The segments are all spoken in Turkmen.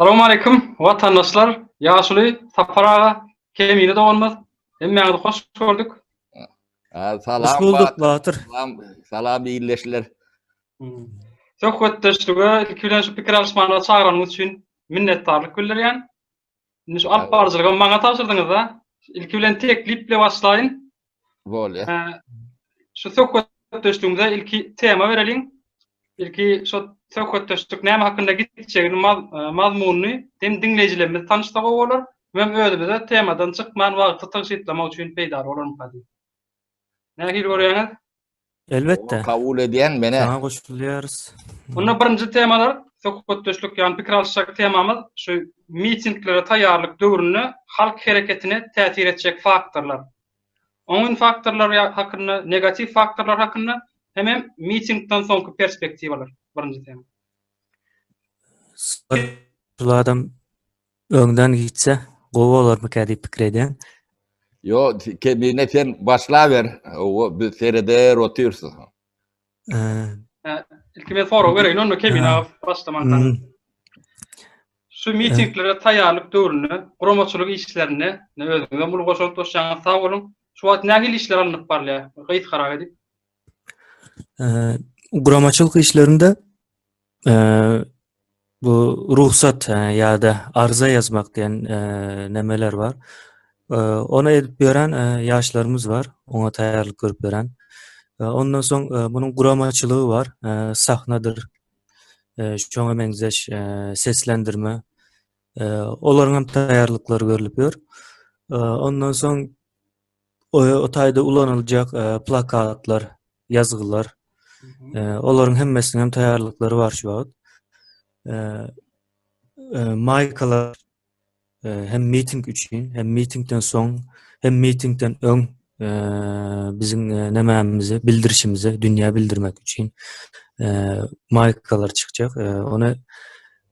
Salowmaleýkim, watandaşlar, ýaşuly Sapar aga, Kemine doganymyz, hemmäňizi hoş gördük. Salam, hoş bulduk Batyr. Salam, salam ildeşler. Söhbetdeşlige ilki bilen şu pikir alyşmana çagyranyňyz üçin minnetdarlyk bildirýän. Indi şu alyp baryjylygy maňa tabşyrdyňyz-da. Ilki bilen teklip bile başlaýyn. Bolýar. Şu söhbetdeşligimize ilki tema bereliň. Ilki şu söhbetdeşlik näme hakynda gitjegini, mazmunyny hem diňleýjilerimiz tanyşsa gowy bolar, hem özümize temadan çykman wagty tygşytlamak üçin peýdaly bolarmyka diýip. Nähili görýäňiz? Elbetde. Kabul edýän menä. Saňa goşulýarys. Onda birinji temalar söhbetdeşlik ýagny pikir alyşjak temamyz şu mitinglere taýýarlyk döwründe halk hereketine täsir etjek faktorlar. Oňyn faktorlar hakynda, negatiw faktorlar hakynda hemem mitingden soňky perspektiwalar birinji tema. Şul adam öňden gitse gowy bolarmyka diýip pikir edýän. Ýo, Kemine sen başlaber. Owa, biz sereder otyrys. Ilki men sorag bereýin, onda Kemine aga başlamanka. Şu mitinglere taýýarlyk döwründe, guramaçylyk işlerinde özüňizem uly goşant goşýaňyz, sag boluň. Şu wagt nähili işler alnyp barylýar? Gysgarak edip. Guramaçylyk işlerinde Bu rugsat ýa-da arza ýazmak diýen nemeler bar. Ony edip ýören ýaşlarymyz bar, oňa taýýarlyk görüp ýören. Ondan soň munuň guramaçylygy bar, sahnadyr, şoňa meňzeş seslendirme. Olaryň hem taýýarlyklary görlüp ýör. Ondan soň O taýda ulanyljak plakatlar, ýazgylar, olaryň hemmesiniň hem taýýarlyklary bar şu wagt. Maýkalar hem miting üçin, hem mitingden soň, hem mitingden öň biziň nämämizi, bildirişimizi dünýä bildirmek üçin maýkalar çykjak. Ony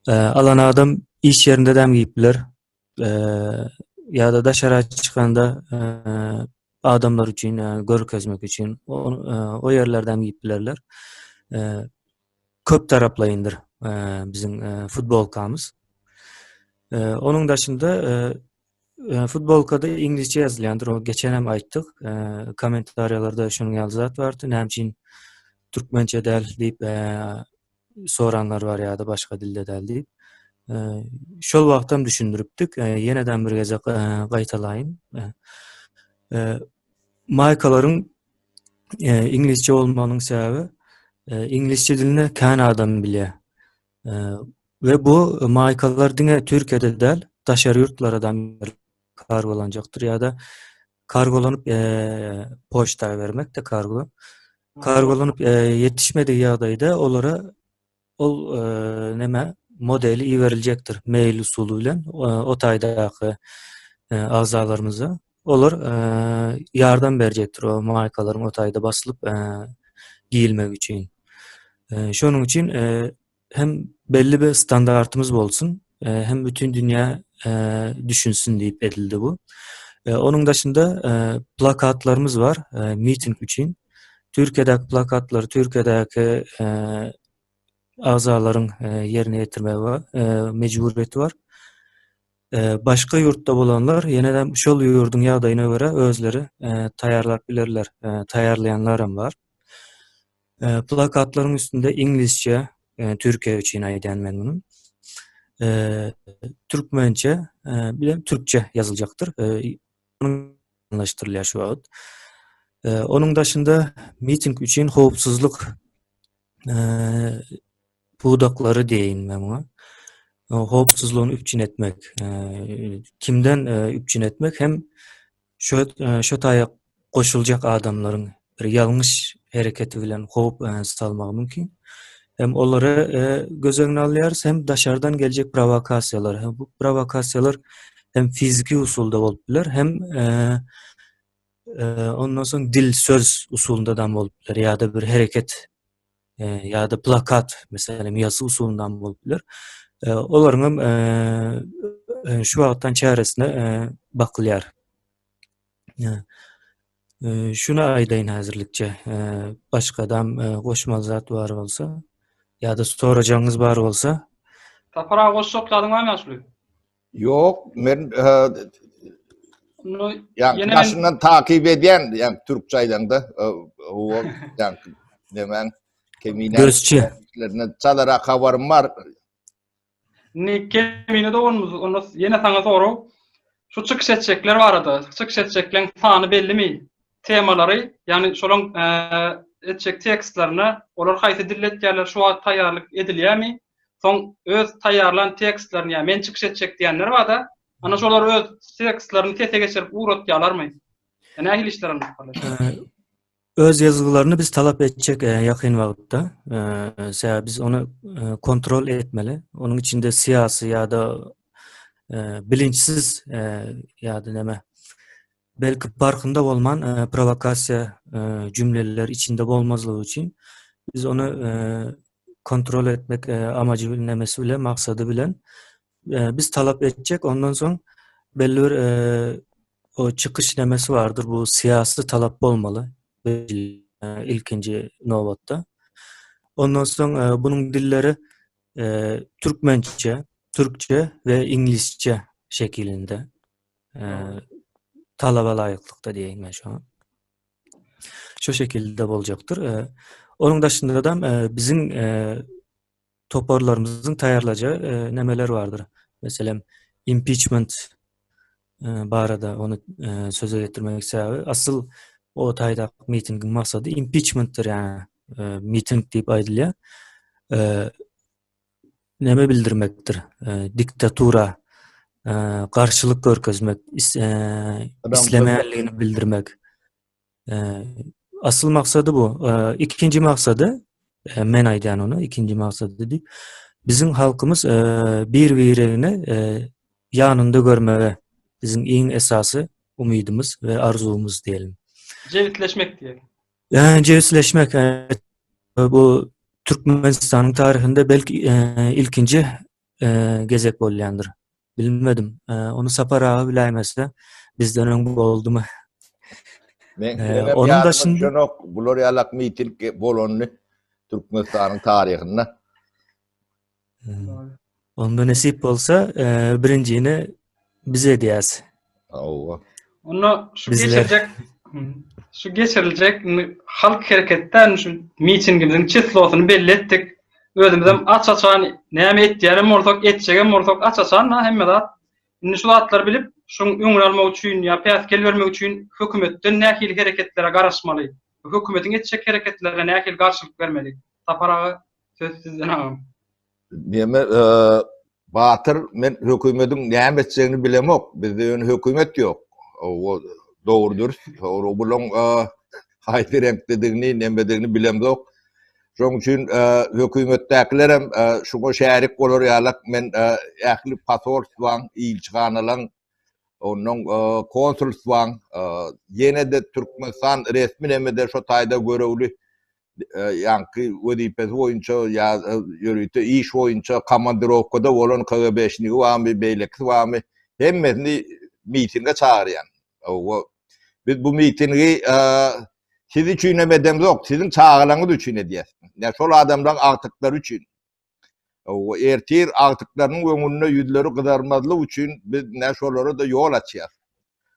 alan adam iş ýerinde hem geýip biler, ýa-da daşara çykanda adamlar üçin görkezmek üçin o ýerlerden giyip bilerler. Köp taraplaýyndyr biziň futbolkamyz. Onuň daşynda futbolkada iňlisçe ýazylýandyr. O geçen hem aýtdyk. Kommentariýalarda şunuň ýaly zat bardy. Näme üçin türkmençe däl diýip soranlar bar ýa-da başga dilde däl diýip. Şol wagtam düşündiripdik. Ýeneden bir gezek gaýtalaýyn. Maýkalaryň iňlisçe bolmagynyň sebäbi iňlisçe dilini kän adam bilýär. We bu maýkalar diňe Türkiýede däl, daşary ýurtlara da kargolanjakdyr ýa-da kargolanyp poçta bermek-de kargo. Kargolanyp ýetişmedigi ýagdaýda olara ol neme modeli iberiljekdir mail usuly bilen o taýdaky agzalarymyza. Olar ýardam berjekdir o maýkalaryň o taýda basylyp geýilmegi üçin. Şonuň üçin hem belli bir standartymyz bolsun, hem bütün dünýä düşünsin diýip edildi bu. Onuň daşynda plakatlarymyz bar, miting üçin. Türkiýedäki plakatlary Türkiýedäki agzalaryň ýerine ýetirmegi bar, mejburyýeti bar. Başga ýurtda bolanlar ýene-de şol ýurduň ýagdaýyna görä özleri taýýarlap bilerler, taýýarlaýanlar hem bar. Plakatlaryň üstünde iňlisçe, Türkiýe üçin aýdýan men muny. Türkmençe, bilen türkçe ýazyljakdyr. Anlaşdyrylýar şu wagt. Onuň daşynda miting üçin howpsuzlyk pudaklary diýeýin men muňa. Howpsuzlygyny üpjün etmek, kimden üpjün etmek hem Şo şo taýa goşuljak adamlaryň bir ýalňyş hereketi bilen howp salmagy mümkin. Hem olary göz öňüne alýarys, hem daşardan geljek prowokasiýalar. Hem bu prowokasiýalar hem fiziki usulda bolup biler, hem ondan soň dil, söz usulynda da bolup biler ýa-da bir hereket ýa-da plakat, meselem, ýazgy usulyndan bolup biler. Olaryň hem şu wagtdan çäresine bakylýar. Şuny aýdaýyn häzirlikçe. Başgadam goşmaly zat bar bolsa ýa-da sorajagyňyz bar bolsa. Sapar aga goşjak zadyň barmy ýaşuly? Ýok, men ýa daşyndan takyp edýän, ýa türkçe aýdaňda, o ýa nemäň kemine. Gözçi. Çalarak habarym bar. Indi Kemine doganymyz, onda ýene saňa sorag. Şu çykyş etjekler barada, çykyş etjekleň sany bellimi? Temalary, ýagny şolaň etjek tekstlerine olar haýsy dilde etýärler, şu wagt taýýarlyk edilýärmi? Soň öz taýýarlan tekstlerini ýa men çykyş etjek diýenler barda, ana şolar öz tekstlerini sese geçirip ugratýarlarmy? Nähili işler alnyp barylýar? Öz ýazgylaryny biz talap etjek ýakyn wagtda. Sebäbi biz ony kontrol etmeli. Onuň içinde syýasy ýa-da bilinçsiz ýa-da näme belki parhynda bolman prowokasiýa jümleler içinde bolmazlygy üçin biz ony kontrol etmek amajy nemesi bilen maksady bilen biz talap etjek. Ondan soň belli bir o çykyş nemesi bardyr. Bu syýasy talap bolmaly ilkinji nobatda. Ondan soň bunuň dilleri türkmençe, türkçe we iňlisçe şekilinde talaba laýyklykda diýeýin men şoňa. Şu şekilde boljakdyr. Onuň daşynda da biziň toparlarymyzyň taýýarlajagy nemeler bardyr. Meselem, impeachment barada ony söze getirmek sebäbi asyl o taýdaky mitingiň maksady impeachmentdir, ýagny miting diýip aýdylýar. Näme bildirmekdir? Diktatura garşylyk görkezmek, islemeýänligini bildirmek. Asyl maksady bu. Ikinji maksady, men aýdýan ony, ikinji maksady diýip, biziň halkymyz bir-birini ýanynda görmegi biziň iň esasy umydymyz we arzuwymyz diýelim. Jebisleşmek diýelim. Jebisleşmek bu Türkmenistanyň taryhynda belki ilkinji gezek bolýandyr. Bilmedim. Ony Sapar aga biläýmese, bizden öň boldumy? Men onuň daşynda ýok, bular ýalak miting bolanyny Türkmenistanyň taryhynda. Onda nesip bolsa, birinjini biz edýäs. Hawa. Onda şu geçiriljek şu geçiriljek halk hereketden şu mitingimiziň çislosyny belli etdik. Özümizem aç-açan näme etýänem bolsak, etjegem bolsak aç-açan hemme zat. Indi şu zatlary bilip, şuň öňüni almak üçin ýa päsgel bermek üçin hökümetden nähili hereketlere garaşmaly? Hökümetiň etjek hereketlerine nähili garşylyk bermeli? Sapar aga, söz sizden agam. Neme Batyr men hökümediň näme etjegini bilemok. Bizde ýöne hökümet ýok. O dogry dürs. Dogry bulaň haýsy reňkdedigini, nemedigini bilemzok. Şonuň üçin hökümetdäkiler hem şuňa şärik bolar ýalak men ähli posolstwaň, ilçihanalaň, ondan konsulstwaň, ýene-de Türkmenistan resmi nemede şo taýda görevli ýaňky wezipesi boýunça ýa ýörite iş boýunça komandirowkada bolan KGB-şnigi barmy, beýlekisi barmy, hemmesini mitinge çagyrýan. Hawa, biz bu mitingi siz üçin hem edemzok, siziň çagalaryňyz üçin edýäs. Ýa şol adamlaryň agtyklary üçin. Hawa, ertir agtyklarynyň öňünde ýüzleri gyzarmazlyk üçin biz nä şolara-da ýol açýas.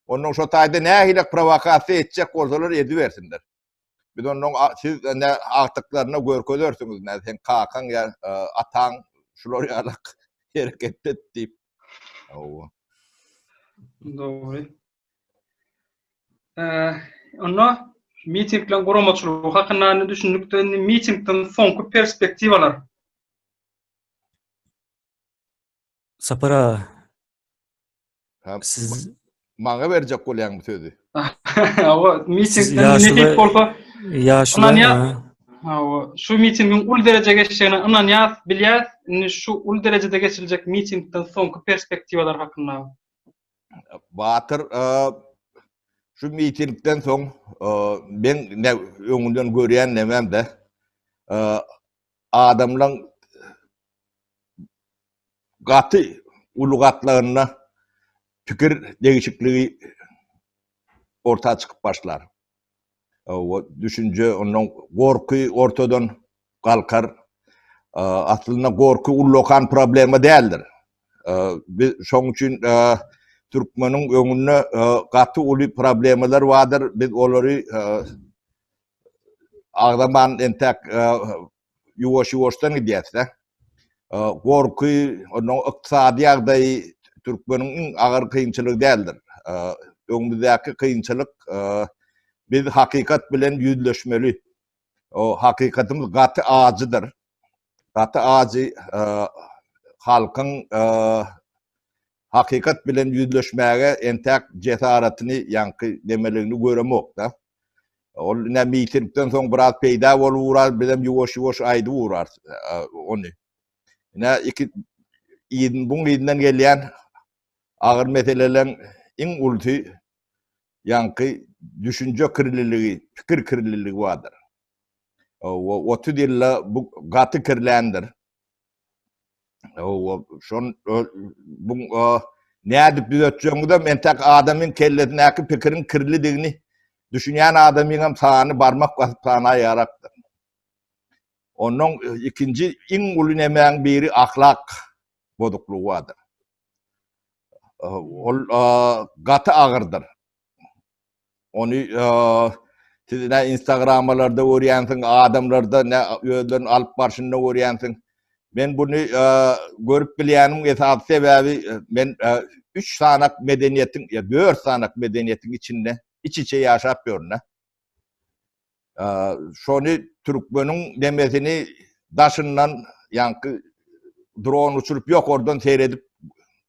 Onnoň şo taýda nähili prowokasiýa etjek bolsalar edibersinler. Biz ondan siz ne agtyklaryna görkezersiňiz, ne sen kakaň ýa ataň şular ýalak hereket et diýip. Hawa. Dogry. Eee, onda mitingleriň guramaçylygy hakynda indi düşündik-de, indi mitingden soňky perspektiwalar. Sapar aga, Ha, Siz maňa berjek bolýaň bu sözi. Hawa, mitingden nesip bolsa ýaşuly. Hawa, şu mitingiň uly derejä geçjegine ynanýas, bilýäs. Indi şu uly derejede geçiriljek mitingden soňky perspektiwalar hakynda. Batyr, şu mitingden soň men öňünden görýän nemem-de adamlaň gaty uly gatlagynda pikir degişikligi orta çykyp başlar. O düşünje, ondan gorky ortadan galkar. Aslynda gorky ullakan problema däldir. Biz şoň üçin türkmeniň öňünde gaty uly problemalar bardyr. Biz olary agzaman entäk ýuwaş-ýuwaşdan gidýäs-de. Gorky, onuň ykdysady ýagdaýy türkmeniň iň agyr kynçylygy däldir. Öňümizdäki kynçylyk biz hakykat bilen ýüzleşmeli. O hakykatymyz gaty ajydyr. Gaty ajy halkyň hakykat bilen ýüzleşmäge entäk jesaratyny, ýaňky demeligini göremok-da. Ol ine mitingden soň biraz peýda bolup ugrar, bizem ýuwaş-ýuwaş aýdyp ugrarys ony. Ine iki yzyn buň yzyndan gelýän agyr meseleleň iň ulusy ýaňky düşünje kirliligi, pikir kirliligi bardyr. O 30 ýylda bu gaty kirländir. O şon bu nädip düzetjegiňizem entek adamyň kellesindäki pikiriň kirlidigini düşünýän adamyňam sany barmak basyp sanaýarakdyr. Ondan ikinji iň uly nemäň biri ahlak bozuklygy bardyr. Ol gaty agyrdyr. Ony siz ne Instagramalarda görýänsiň, adamlarda ne özlerini alyp barşynda görýänsiň. Men buny görüp bilýänim esasy sebäbi men 3 sanak medeniýetiň ýa 4 sanak medeniýetiň içinde iç-içe ýaşap ýörün. Şony türkmeniň demesini daşyndan ýaňky dron uçuryp ýokardan seredip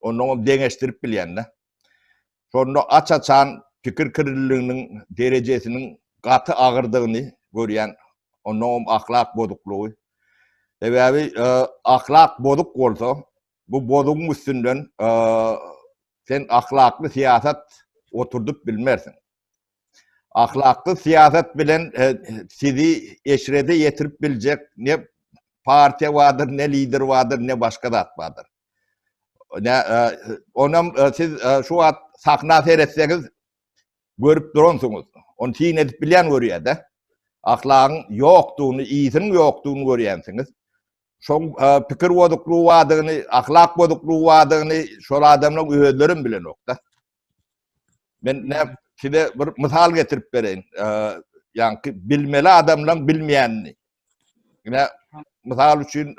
ondan deňeşdirip bilýän-de. Şonda aç-açan pikir kirliliginiň derejesiniň gaty agyrdygyny görýän, onnoňam ahlak bozuklygy. Sebäbi ahlak bozuk bolsa, bu bozugyň üstünden sen ahlakly syýasat oturdyp bilmersiň. Ahlaksyz syýasat bilen sizi eşrede ýetirip biljek ne partiýa bardyr, ne lider bardyr, ne başga zat bardyr. Ne, onam siz şu wagt sahna seretseňiz görüp duransyňyz. Ony syn edip bilýän görýär-de. Ahlagyň ýokdugyny, iyisiniň ýokdugyny görýänsiňiz. Şoň pikir bozuklygy bardygyny, ahlak bozuklygy bardygyny şol adamlaryň özlerem bilenok-da. Men ne size bir mysal getirip bereýin. Ýaňky bilmeli adamlaryň bilmeýänini. Ine mysal üçin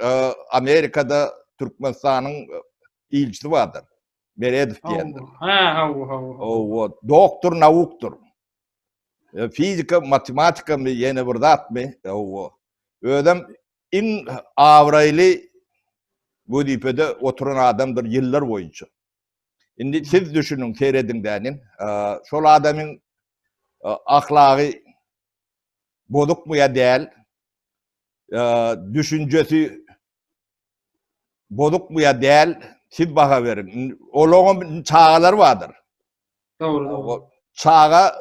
Amerikada Türkmenistanyň ilçisi bardyr. Meredow diýendir. Ha, hawa, hawa. Hawa, doktor naukdyr. Fizika, matematikamy, ýene bir zatmy? Hawa. Özem iň abraýly wezipede oturan adamdyr ýyllar boýunça. Indi siz düşüniň, serediň dänin. Şol adamyň ahlagy bozukmy ýa däl? Düşünjesi bozukmy ýa däl? Siz baha beriň. Olaryň çagalary bardyr. Dogry, dogry. Çaga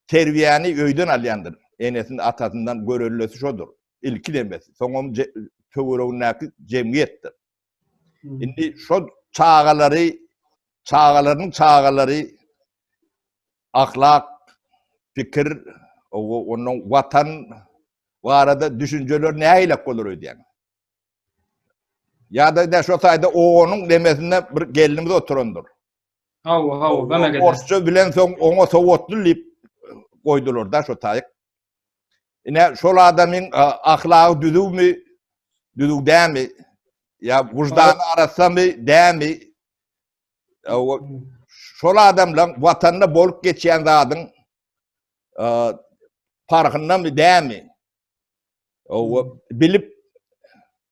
terbiýäni öýden alýandyr. Enesini, atasyndan görellesi şodur. Ilki demesi. Soňam töweregindäki jemgyýetdir. Indi şo çagalary, çagalarynyň çagalary ahlak, pikir, ondan watan barada düşünjeler nähilek bolar öýdýäň? Ýa-da da şo taýda oganyň demesinde bir gelnimiz oturandyr. Hawa, hawa, BMG-de. Orsça bilen soň oňa sowatly diýip goýdular da şo taýyk. Ine şol adamyň ahlagy düzüwmi, düzüw dämi? Ýa wyždany arassamy, dämi? Şol adamlaryň watanda bolup geçýän zadyň parhyndamy, dämi? Bilip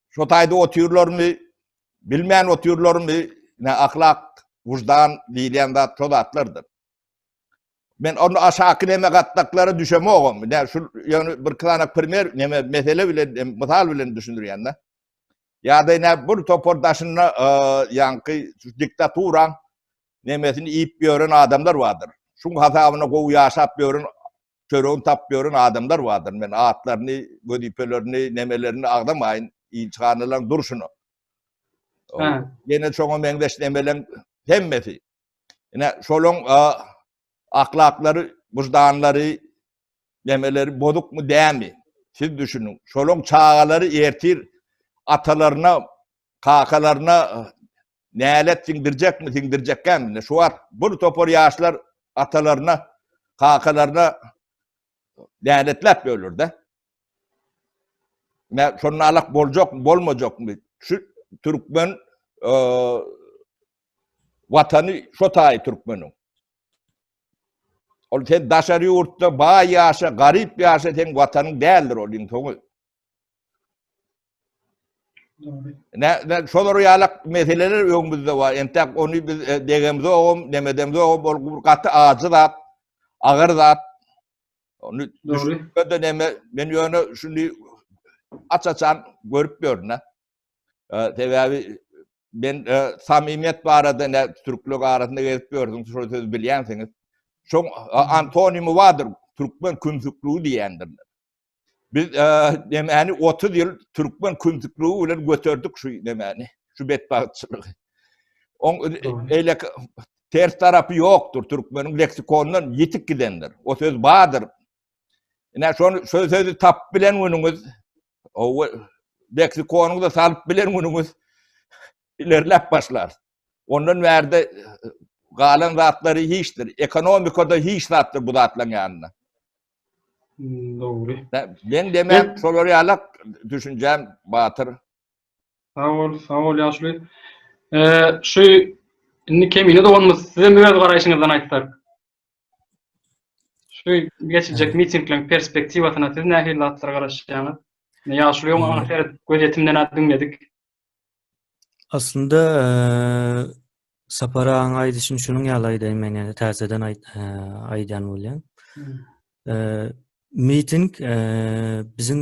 şo taýda otyrlarmy, bilmän otyrlarmy? Ine ahlak, wyždan diýilýän zat şo zatlardyr. Men onu aşaky neme gatlaklara düşemogam. Ne şu ýöne bir sany primer neme mesele bilen mysal bilen düşündirýän da. Ýa-da ine bir topar daşynda ýaňky diktaturaň nemesini iýip ýören adamlar bardyr. Şuň hasabyna gowy ýaşap ýören, çöregini tapyp ýören adamlar bardyr. Men atlaryny, wezipelerini, nemelerini agzamaýyn, ilçihanalaryň durşuna. Ýene şoňa meňzeş nemeleň hemmesi. Ine şolaň ahlaklary, wyždanlary, nemeleri bozukmy dämi? Siz düşüniň. Şolaň çagalary ertir atalaryna, kakalaryna nälet siňdirjekmi, siňdirjekkämi? Şu wagt bir topar ýaşlar atalaryna, kakalaryna näletläp ýörler-de. Ne şonda alak boljak, bolmajakmy? Şu türkmen e, watany şo taý türkmeniň. Ol sen daşary ýurtda baý ýaşa, garyp ýaşa sen watanyň däldir ol iň soňy. Ne, ne şolar ýalak meseleler öňümizde bar. Entek ony biz e, degemzogam, nemedemzogam ol gaty ajy zat, agyr zat. Ony düşünmede neme, men ýöne şuny aç-açan görüp ýörün. Sebäbi men e, samimiýet barada ne türkler arasynda gezip ýörsüň, şol sözi bilýänsiňiz. Şoň antonimi bardyr, türkmen kümsükligi diýendirler. Biz e, nemäni 30 ýyl türkmen kümsükligi bilen göterdik şu nemäni, şu betbagtçylygy. Oň eýle ters tarapy ýokdur, türkmeniň leksikonyndan ýitip gidendir. O söz bardyr. Ine şony şo sözi tapyp bilen günüňiz, o leksikonyňyza salyp bilen günüňiz ilerläp başlar. Ondan bärde galan zatlary hiçdir. Ekonomikada hiç zatdyr bu zatlaryň ýanynda. Hmm, dogry. Men demem şolar ýalak düşünjäm Batyr. Sag bol, sag bol ýaşuly. Ee, şu indi Kemine doganymyz sizem öz garaýşyňyzdan aýtsak. Şu geçiljek mitingleriň perspektiwasyna siz nähili zatlara garaşýaňyz? Ýaşuly öň oňa seret gözýetimden diňledik. Aslynda Sapar agaň aýdyşyny şunuň ýaly aýdaýyn men ýene täzeden aýdýan bolýan. Miting biziň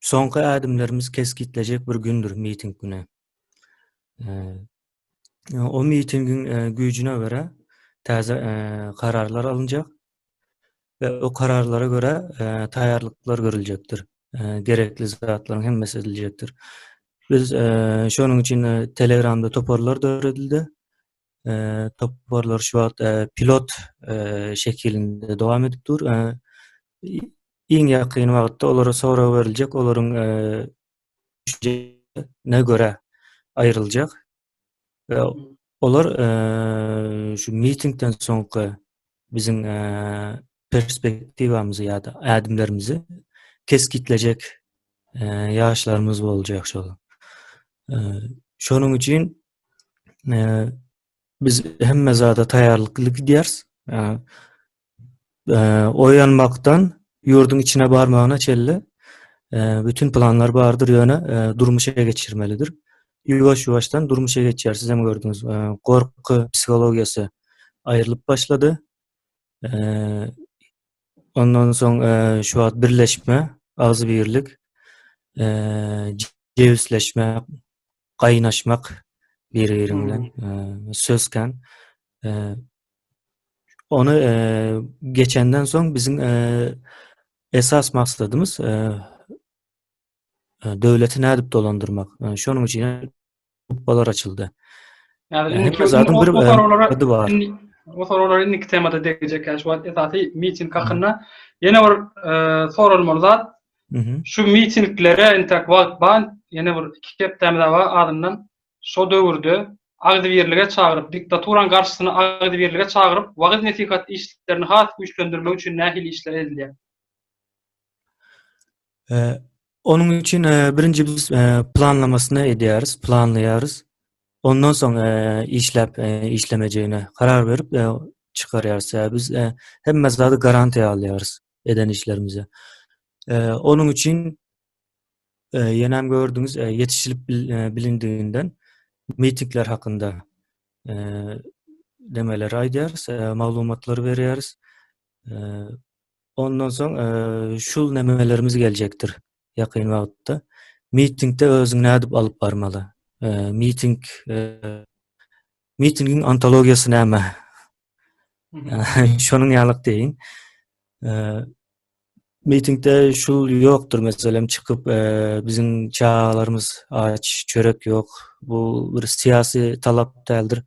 soňky ädimlerimizi kesgitlejek bir gündür miting güni. O mitingiň güýjüne görä täze kararlar alynjak we o kararlara görä taýýarlyklar görüljekdir. Gerekli zatlaryň hemmesi ediljekdir. Biz şonuň üçin Telegramda toparlar döredildi. Toparlar şu wagt pilot şekilinde dowam edip dur. Iň ýakyn wagtda olara sorag beriljek, olaryň ne görä aýryljak. We olar şu mitingden soňky biziň perspektiwamyzy ýa-da ädimlerimizi kesgitlejek ýaşlarymyz boljak şol. Şonuň üçin biz hemme zada taýýarlykly gidýäris. Oýanmakdan ýurduň içine barmagyna çenli bütün planlar bardyr, ýöne durmuşa geçirmelidir. Ýuwaş-ýuwaşdan durmuşa geçýär, siz hem gördüňiz. Gorky psihologiýasy aýrylyp başlady. Ondan soň şu wagt birleşme, agzybirlik, jebisleşme, gaýnaşmak bir-biriň bilen söz kän. Ony geçenden soň biziň esas maksadymyz döwleti nädip dolandyrmak. Şonuň üçin gruppalar açyldy. Hemme zadyň bir ady bar. O soraglara indiki temada degjek şu wagt esasy miting hakynda ýene bir soralmaly zat. Şu mitinglere entek wagt bar. Ýene bir 2 hepdämiz bar azyndan. Şo döwürde agzybirlige çagyryp, diktaturanyň garşysyna agzybirlige çagyryp, wagyz-nesihat işlerini has güýçlendirmek üçin nähili işler edilýär? Onuň üçin birinji biz planlamasyny edýäris, planlaýarys. Ondan soň işläp, işlemejegine karar berip çykarýarys. Sebäbi biz hemme zady garantiýa alýarys eden işlerimize. Onuň üçin Ýenem gördüňiz, ýetişilip bilindiginden mitingler hakynda demeleri aýdýarys, maglumatlary berýäris. Ondan soň şul nemelerimiz geljekdir ýakyn wagtda. Mitingde özüňi nädip alyp barmaly? Miting mitingiň antologiýasy näme? Şonuň ýalyk diýin. Mitingde şul ýokdur meselem çykyp biziň çagalarymyz aç, çörek ýok. Bu bir syýasy talap däldir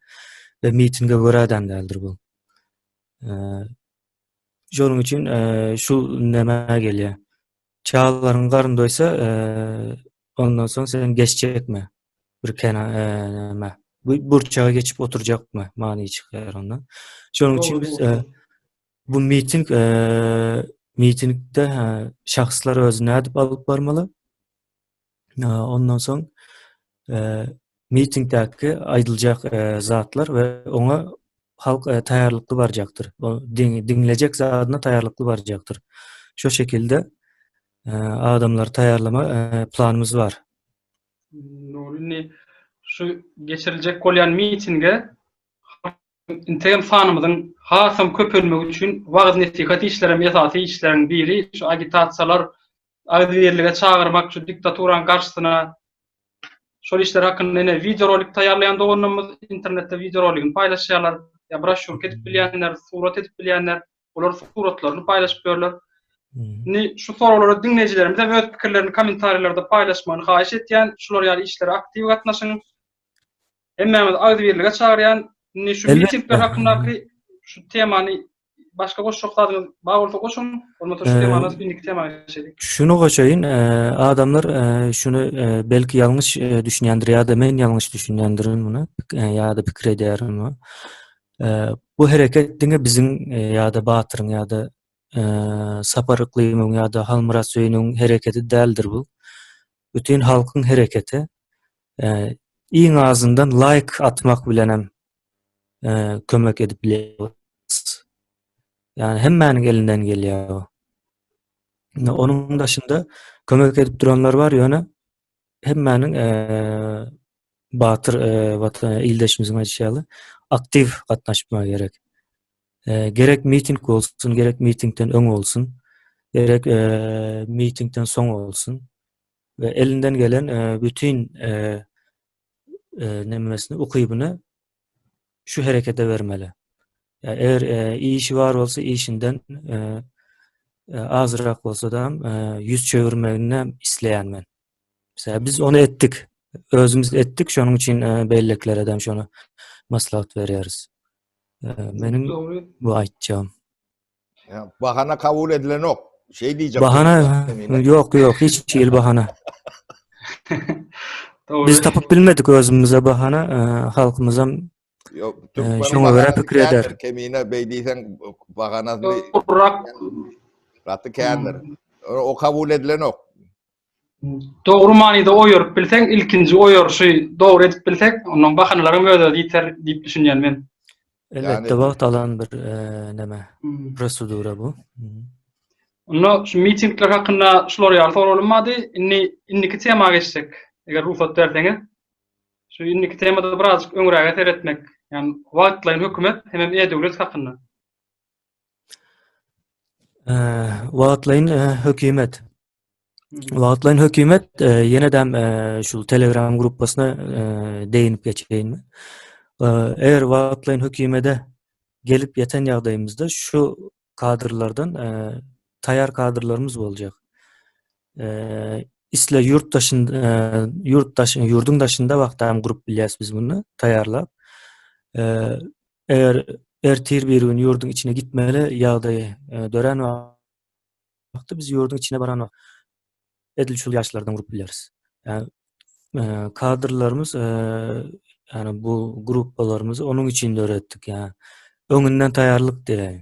we mitinge görä-däm däldir bu. Şonuň üçin şu näme gelýär. Çagalaryň garny doýsa. Ondan soň sen geçjekmi? Bir kena näme? Bu burçaga geçip oturjakmy? Many çykýar ondan. Şonuň üçin biz bu miting mitingde şahslar özüni nädip alyp barmaly? Ondan soň mitingdäki aýdyljak zatlar we oňa halk taýýarlykly barjakdyr. O diňlejek zadyna taýýarlykly barjakdyr. Şo şekilde adamlary taýýarlama planymyz bar. Dogry, indi şu geçiriljek bolýan mitinge integem sanymyzyň hasam köpelmegi üçin wagyz-nesihat işlerem esasy işleriň biri. Şu agitasiýalar, agzybirlige çagyrmak, şu diktaturanyň garşysyna şol işler hakynda ine wideorolik taýýarlaýan doganlarymyz internetde wideoroligini paýlaşýarlar, ýa broşýurka edip bilýänler, surat edip bilýänler, olar suratlaryny paýlaşyp ýörler. Indi şu soraglara diňleýjilerimiz hem öz pikirlerini kommentariýalarda paýlaşmagyny haýyş etýän. Şular ýaly işlere aktiw gatnaşyň. Hemmämizi agzybirlige çagyrýan. Indi şu mitingler hakyndaky şu temany başga goşjak zadyňyz bar bolsa goşuň, bolmasa şu temany indiki tema geçelik. Şuny goşaýyn, adamlar şuny belki ýalňyş düşünýändir ýa-da men ýalňyş düşünýändirin muny ýa-da pikir edýärin muny. Bu hereket diňe biziň ýa-da Batyryň ýa-da Sapar Yklymyň ýa-da Halmyrat Söýüniň hereketi däldir bu. Bütin halkyň hereketi. Iň azyndan laýk atmak bilenem kömek edip bilýäris. Ýagny hemmäniň elinden gelýär bu. Onuň daşynda kömek edip duranlar bar, ýöne hemmäniň Batyr watan ildeşimiziň aýdyşy ýaly aktiw gatnaşmagy gerek. Gerek miting bolsun, gerek mitingden öň bolsun, gerek mitingden soň bolsun we elinden gelen bütin nemesini, ukybyny şu herekete bermeli. Eger işi bar bolsa işinden azrak bolsa-da ýüz çöwürmegini isleýän men. Mesela biz ony etdik. Özümiz etdik, şonuň üçin beýlekilere hem şony maslahat berýäris. Meniň bu aýtjagym. Bahana kabul edilenok. Şey diýjek. Bahana ýok, ýok, hiç hili bahana. Biz tapyp bilmedik özümize bahana, halkymyzam Ýok, şoňa görä pikir eder. Kemine beý diýseň bahanasyny gaty kändir. O kabul edilenok. Dogry manyda oýaryp bilseň, ilkinji oýaryşy dogry edip bilsek, ondan bahanalaryň öz-özi ýiter diýip düşünýän men. Elbetde wagt alan bir neme prosedura bu. Onda şu mitingler hakynda şular ýaly soralym bardy. Indi indiki tema geçsek, eger rugsat berseňiz. Şu indiki temada birazjyk öňräge seretmek, ýagny wagtlaýyn hökümet hemem e-döwlet hakynda. Wagtlaýyn hökümet. Wagtlaýyn hökümet ýene-de şu Telegram gruppasyna değinip geçeýinmi? Eger wagtlaýyn hökümede gelip ýeten ýagdaýymyzda şu kadrlardan taýar kadrlarymyz boljak. Isle ýurt daşynda ýurt daşy ýurduň daşynda wagtda hem gurup bilýäs biz muny taýarlap. Eger ertir bir gün ýurduň içine gitmeli ýagdaý dörän wagtda biz ýurduň içine baran wagt edil şul ýaşlardan gurup bileris. Ýani kadrlarymyz ýani bu gruppalarymyzy onuň üçin döretdik. Ýani öňünden taýýarlyk diýäýin.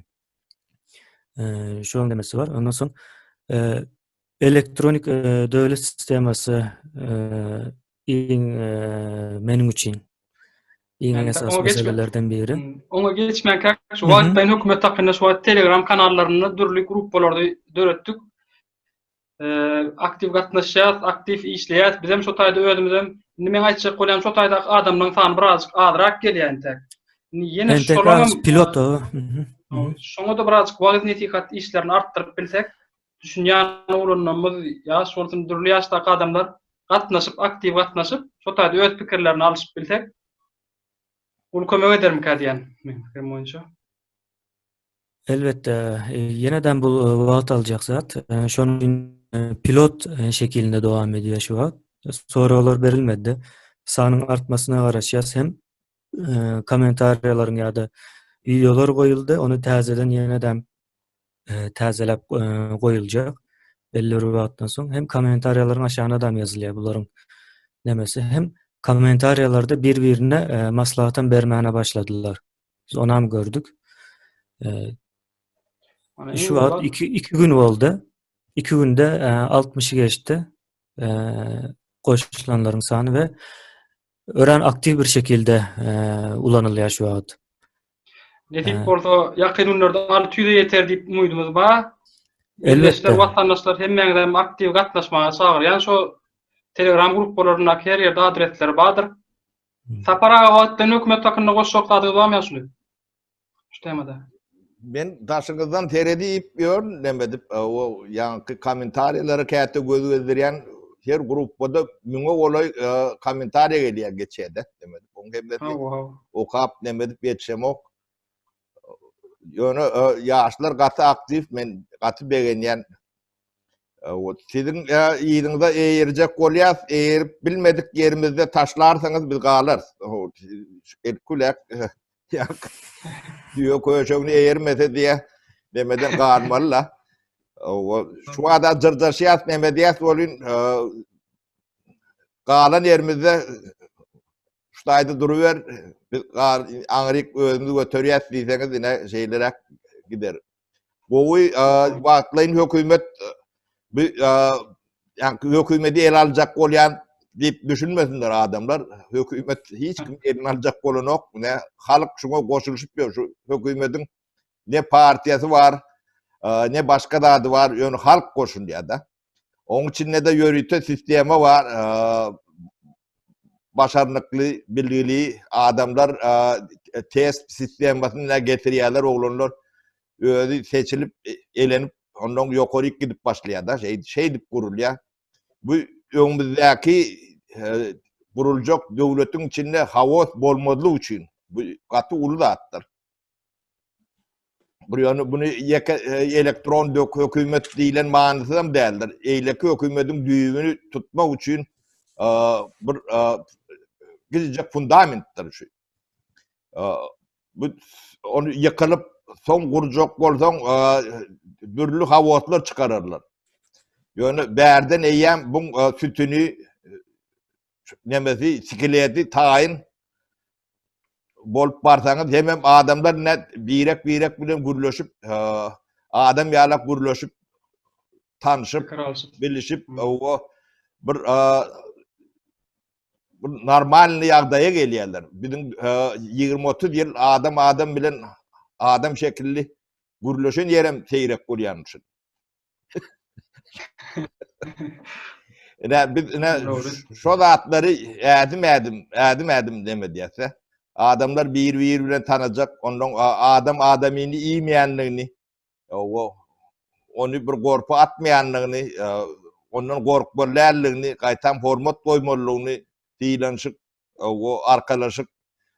Şonuň demesi bar. Ondan soň elektronik döwlet sistemasy iň meniň üçin iň esasy meselelerden biri. Oňa geçmänkä şu wagtlaýyn hökümet hakynda şu wagt Telegram kanallarynda dürli gruppalary döretdik. Aktiw gatnaşýas, aktiw işleýäs. Bizem şu taýda özümizem indi men aýtjak bolýan şu taýdaky adamlaryň sany birazjyk azrak gelýär entek. Indi ýene şolaryň pilot Şoňa-da birazjyk wagyz-nesihat işlerini artdyryp bilsek, düşünýän oglanlarymyz ýaş bolsun, dürli ýaşdaky adamlar gatnaşyp, aktiw gatnaşyp, şo taýda öz pikirlerini alyşyp bilsek, uly kömek edermikä diýýän, meniň pikirim boýunça. Elbetde, ýenedem bu wagt aljak zat. Şonuň üçin pilot şekilinde dowam edýär şu wagt. Soraglar berilmedi. Sanyň artmasyna garaşýas hem kommentariýalaryň ýa-da wideolar goýuldy, ony täzeden ýenedem täzeläp goýuljak. Belli bir wagtdan soň hem kommentariýalaryň aşagyna dam ýazylýar bularyň nemesi. Hem kommentariýalarda bir-birine e, maslahatam bermäne başladylar. Biz onam gördük. E, şu wagt iki, iki gün boldy. Iki günde e, 60-y geçdi. E, goşulanlaryň sany we örän aktiw bir şekilde e, ulanylýar şu wagt. Nesip bolsa ýakyn günlerde 600-e ýeter diýip umydymyz bar. Elbetde. Watandaşlar hemmäňizi hem aktiw gatnaşmaga çagyrýan şo Telegram gruppalaryndaky her ýerde adresleri bardyr. Sapar aga wagtlaýyn hökümet hakynda goşjak zadyňyz barmy ýaşuly? Şu temada. Men daşyňyzdan seredip ýörün neme edip o ýaňky kommentariýalara käte göz gezdirýän her gruppada müňe golaý kommentariýa gelýär geçýär-de neme edip oň hemmesini okap neme edip ýetişemok. Ýöne ýaşlar gaty aktiw men gaty begenýän. Siziň yzyňyza eýerjek bolýas, eýerip bilmedik ýerimizde taşlarsyňyz biz galarys. Elkulek düýe köşegini eýermese diýe demeden galmaly la. Şu wada jyrjaşýas neme diýäs bolyn galan ýerimizde şu taýda duruber biz aňryk özümiz göterýäs diýseňiz ine şeýleräk gider. Gowy wagtlaýyn hökümet bu ýa hökümeti ele aljak bolýan diýip düşünmesinler adamlar. Hökümet hiç kim eline aljak bolanok. Ne halk şuňa goşulyşyp ýör. Şu hökümetiň ne partiýasy bar, ne başga zady bar, ýöne halk goşulýar da. Oň içinde-de ýörite sistema bar. Başarnykly, bilgili adamlar test sistemasyny getirýärler oglanlar. Özi seçilip, elenip, ondan ýokaryk gidip başlaýar-da, şeýdip gurulýar. Bu öňümizdäki guruljak döwletiň içinde haos bolmazlyk üçin bu gaty uly zatdyr. Bir ýöne buny ýeke e, elektron dök hökümet diýlen manysy hem däldir. Eýleki hökümetiň düýbüni tutmak üçin e, bir e, gizlijek fundamentdir şu. Bu ony ýykylyp soň gurjak bolsaň dürli hawoslar çykararlar. Ýöne bärden eýýäm buň sütüni nemesi skeleti taýyn bolup barsaňyz hemem adamlar ne birek birek bilen gürleşip adam ýalak gürleşip tanşyp bilişip o bir bir normalny ýagdaýa gelýärler. Biziň 20-30 ýyl adam adam bilen adam şekilli gürleşen ýerem seýrek bolýanmyşyn. Ine biz ine şo zatlary ädim ädim, ädim ädim neme diýse. Adamlar bir-biri bilen tanajak, ondan adam adamyny iýmeýänligini, o ony bir gorpa atmaýanlygyny, ondan gorkmaly däldigini, gaýtam hormat goýmalydygyny, sylanyşyk o arkalaşyk,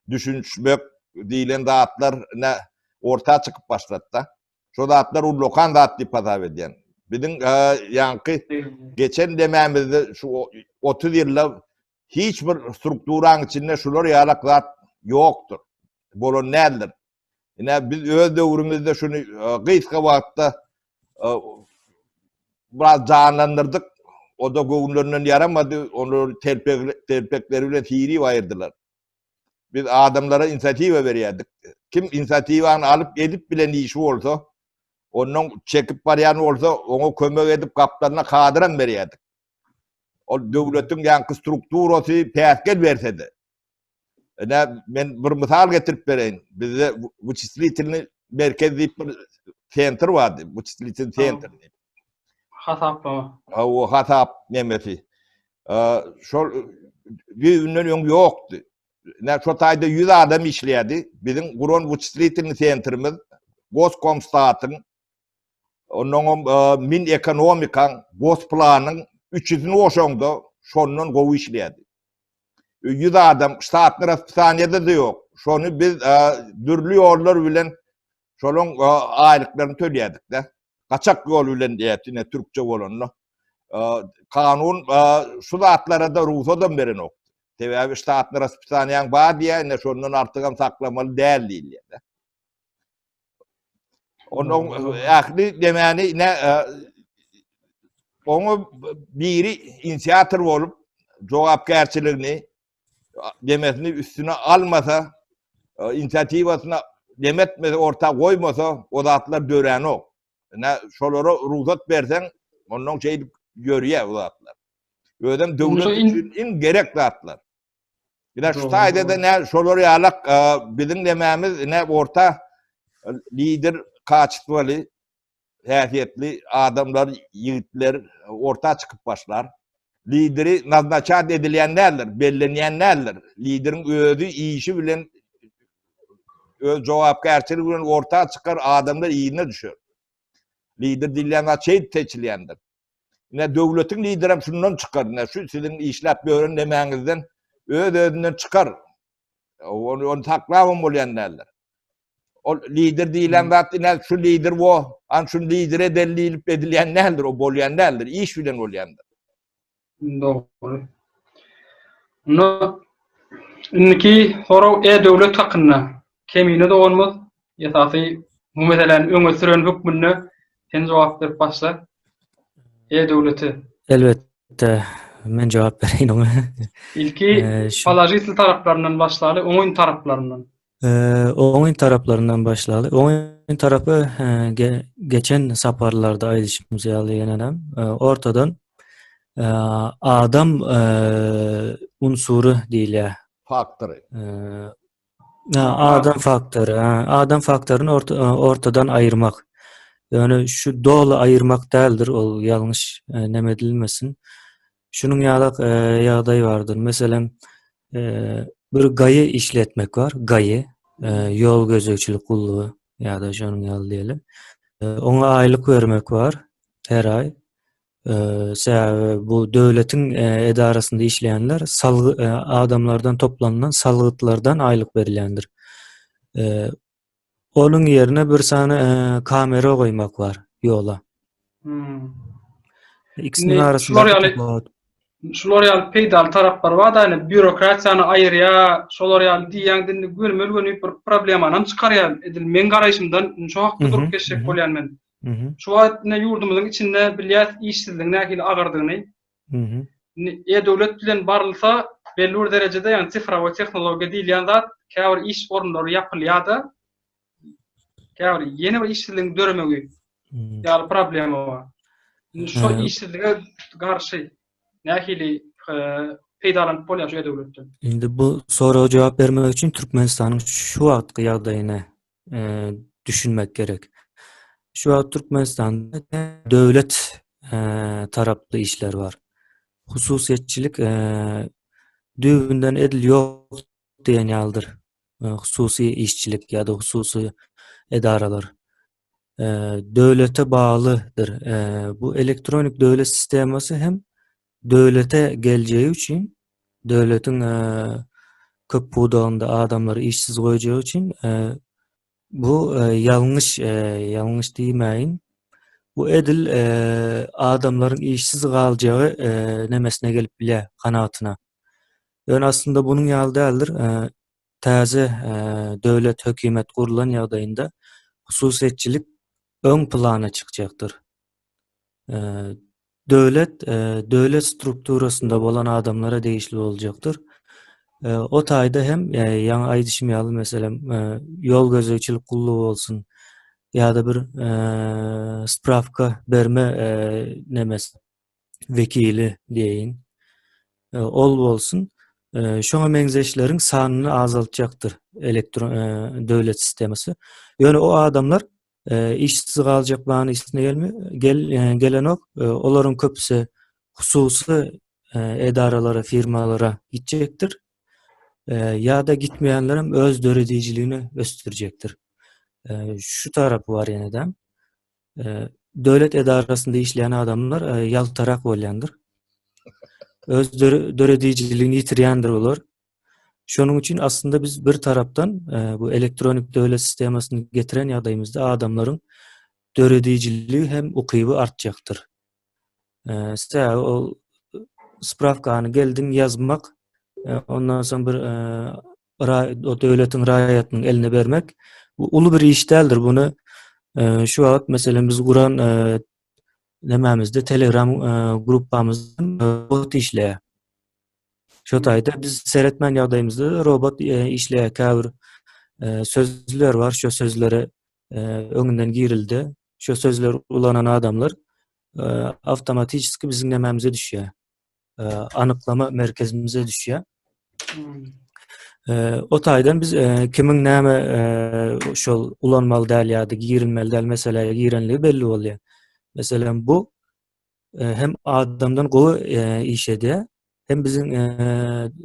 düşünişmek diýlen zatlar ne orta çykyp başlady-da. Şo zatlar ullakan zat diýip hasap edýän. Biziň ýaňky geçen demämizde şu 30 ýylda hiç bir strukturaň içinde şular ýalak zat ýokdur. Bolan däldir. Ine biz öz döwrümizde şuny e, gysga wagtda e, biraz janlandyrdyk. O da göwünlerinden ýaramady. Olary telpek, telpekleri bilen sirip aýyrdylar. Biz adamlara inisiatiwa berýärdik. Kim inisiatiwany alyp edip bilen işi bolsa, ondan çekip barýan bolsa, oňa kömek edip gapdalyna kadram berýärdik. Ol döwletiň ýaňky strukturasy päsgel berse-de. Ine, men bir mysal getirip bereýin. Bizde wyçislitelnyý merkez diýip bir sentr bardy. Wyçislitelnyý sentr diýip. Hasaplama. Hawa, hasap nemesi. Şol düýbünden öň ýokdy. Ine, şo taýda 100 adam işleýärdi. Biziň guran wyçislitelnyý sentrimiz Goskomstatyň, onnoňam Minekonomikaň, Gosplanyň üçüsini goşaňda şondan gowy işleýärdi. 100 adam ştatny raspisaniýada-da ýok. Şony biz dürli ýollar bilen şolaň aýlyklaryny töleýärdik-de. Gaçak ýol bilen diýýär, ine türkçe bolanda. Kanun şu zatlara-da rugsadam berenok. Sebäbi ştatny raspisaniýaň bar diýýär, ine şondan artygam saklamaly däl diýilýär-de. Onuň ähli demäni ine e, Oňa biri inisiator bolup jogapkärçiligini demesini üstüne almasa, inisiatiwasyny demetmese, orta goýmasa, o zatlar döränok. Ine şolara rugsat berseň, ondan şeýdip ýörýär o zatlar. Özem döwlet üçin iň gerek zatlar. Ine şu taýda-da ne şolar ýalak biziň nemämiz ine orta lider kaçestwaly häsiýetli adamlar, ýigitler orta çykyp başlar. Lideri naznaçat edilýän däldir, bellenýän däldir. Lideriň özi işi bilen öz jogapkärçiligi bilen orta çykar, adamlar yzyna düşer. Lider diýilýän zat şeýdip seçilýändir. Ine döwletiň liderem şundan çykar. Ine şu siziň işläp ýören nemäňizden öz-özünden çykar. Ony, ony saklabam bolýan däldir. Ol lider diýlen zat ine şu lider wo, an şu lider edeli diýlip edilýän däldir, o bolýan däldir, iş bilen bolýandyr. Dogry. Onda indiki sorag e-döwlet hakynda. Kemine doganymyz esasy bu meseläni öňe süren hökmünde sen jogap berip başla. E-döwleti. Elbetde, men jogap bereýin oňa. Ilki položitel taraplaryndan başlaly, oňyn taraplaryndan. Oňyn taraplaryndan başlaly. Oňyn tarapy geçen saparlarda aýdyşymyz ýaly ýenenem ortadan adam unsury diýilýär. Faktory. Adam faktory. Adam faktoryny ortadan aýyrmak. Ýöne şu doly aýyrmak däldir, ol ýalňyş neme edilmesin. Şunuň ýalak ýagdaý bardyr. Meselem, bir gaýy işletmek bar, gaýy, ýol gözegçilik gullugy ýa-da şonuň ýaly diýeli. Oňa aýlyk bermek bar her aý. Sebäbi bu döwletiň edarasynda işleýänler salgy adamlardan toplanylan salgytlardan aýlyk berilýändir. Onuň ýerine bir sany kamera goýmak bar ýola. Hmm. Ikisiniň arasynda şular ýaly şular ýaly peýdaly taraplar bar da, ýani býurokratiýany aýyrýar, şolar ýaly diýýän dindi gönümel-göni bir problemany hem çykarýar. Edil meň garaýşymdan şu hakda durup geçjek bolýan men. Şu wagt ine ýurdumyzyň içinde bilýäs işsizligiň nähili agyrdygyny. Indi e-döwlet bilen barylsa belli bir derejede ýagny sifrowoý tehnologiýa diýilýän zat käbir iş orunlary ýapylýar-da, käbir ýene bir işsizligiň döremegi ýaly problema bar. Indi şu işsizlige garşy nähili peýdalanyp bolýar şu e-döwletden? Indi bu soraga jogap bermek üçin Türkmenistanyň şu wagtky ýagdaýyny düşünmek gerek. Şu wagt Türkmenistanda döwlet taraply işler bar. Hususyýetçilik düýbünden edil ýok diýen ýalydyr. Hususy işçilik ýa-da hususy edaralar döwlete baglydyr. Bu elektronik döwlet sistemasy hem döwlete geljegi üçin döwletiň köp pudagynda adamlary işsiz goýjagy üçin bu ýalňyş ýalňyş diýmäýin. Bu edil adamlaryň işsiz galjagy nemesine gelip bilýär, kanatyna. Ýöne aslynda bunuň ýaly däldir. Täze döwlet hökümet gurlan ýagdaýynda hususyýetçilik öň plana çykjakdyr. Döwlet döwlet strukturasynda bolan adamlara degişli boljakdyr. O taýda hem ýaňy aýdyşym ýaly meselem ýol gözegçilik gullugy bolsun ýa-da bir sprawka berme nemesi wekili diýeýin. Ol bolsun. Şoňa meňzeşleriň sanyny azaltjakdyr elektron döwlet sistemasy. Ýöne o adamlar işsiz galjak manysyna gelme gel gelenok. Olaryň köpüsi hususy edaralara, firmalara gitjekdir. Ýa-da gitmeýänlerem öz döredijiligini ösdürjekdir. Şu tarapy bar ýene-de. Döwlet edarasynda işleýän adamlar ýaltarak bolýandyr. Öz döredijiligini ýitirýändir olar. Şonuň üçin aslynda biz bir tarapdan e, bu elektronik döwlet sistemasyny getiren ýagdaýymyzda adamlaryň döredijiligi hem ukyby artjakdyr. E, sebäbi ol sprawkany geldiň ýazmak, e, ondan soň bir o döwletiň raýatynyň eline bermek bu uly bir iş däldir. Bunu şu wagt meselem biz guran. Nemämizde Telegram gruppamyzda robot işleýär. Şo taýda biz seretmän ýagdaýymyzda robot işleýär. Käbir sözler bar, şo sözlere öňünden girildi. Şo sözleri ulanan adamlar awtomatiçeski biziň nemämize düşýär. Anyklama merkezimize düşýär. O taýdan biz kimiň näme şol ulanmaly däl ýa-da girilmeli däl meselä girenligi belli bolýar. Meselem bu hem adamdan gowy iş edýär, hem biziň